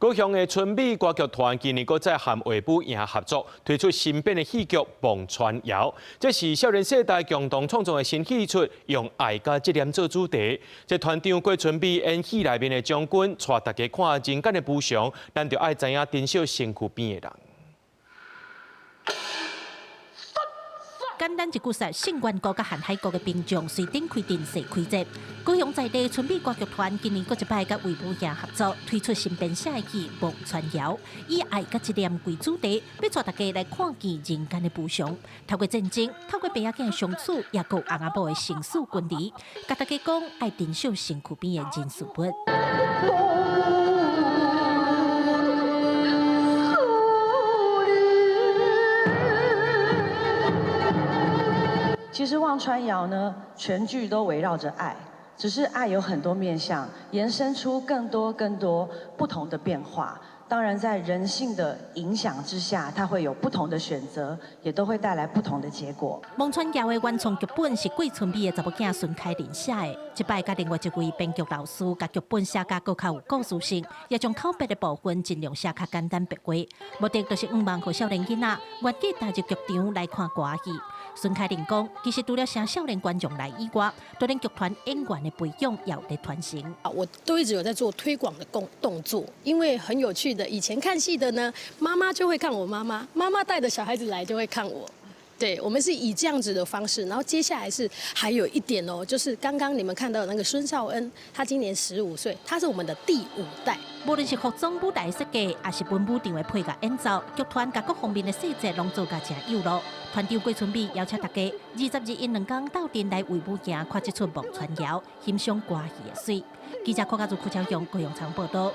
高雄的春美歌劇團今年閣再和衛武營合作，推出新編的戲劇《望川謠》。這是少年世代共同創作的新戲出，用愛佮執念做主題。這團長郭春美演戲內面的將軍，帶大家看人間的無常，咱著愛知影珍惜身軀邊的人。簡單一句說，聖元國佮瀚海國的兵將隨頂開陣勢開戰。高雄在地春美歌劇團今年閣一擺佮衛武營合作，推出新編寫的戲《望川謠》，以愛佮執念為主題，欲帶大家來看見人間的無常。透過戰爭，透過爸仔囝的相處，也閣翁仔某的生死分離，共大家講愛珍惜身軀邊的人事物。其實《望川謠》呢，全劇都圍繞着愛，只是愛有很多面向，延伸出更多更多不同的變化。當然，在人性的影響之下，它會有不同的選擇，也都會帶來不同的結果。望川謠的原創劇本是郭春美的查某囝孫凱琳寫的，這擺佮另外一位編劇老師，共劇本寫甲閣較有故事性，也將口白的部分盡量寫較簡單白話，目的就是向望予少年囡仔願意踏入劇場來看歌仔戲。孫凱琳講，其實除了請少年觀眾來以外，對咱劇團演員的培養也有佇傳承。我都一直有在做推廣的動作，因為很有趣的，以前看戲的呢，媽媽就會看我媽媽，媽媽帶着小孩子來就會看我。對，我們是以這樣子的方式，然後接下來是還有一點哦，就是剛剛你們看到的那個孫少恩，他今年15歲，他是我們的第五代。無論是服裝舞台設計，抑是文武場的配樂演奏，劇團共各方面的細節攏做甲誠有路。團長郭春美邀請大家22日𪜶兩工鬥陣來衛武營看這齣望川謠，欣賞歌戲的媠。記者郭家如、柯超雄、高雄場報道。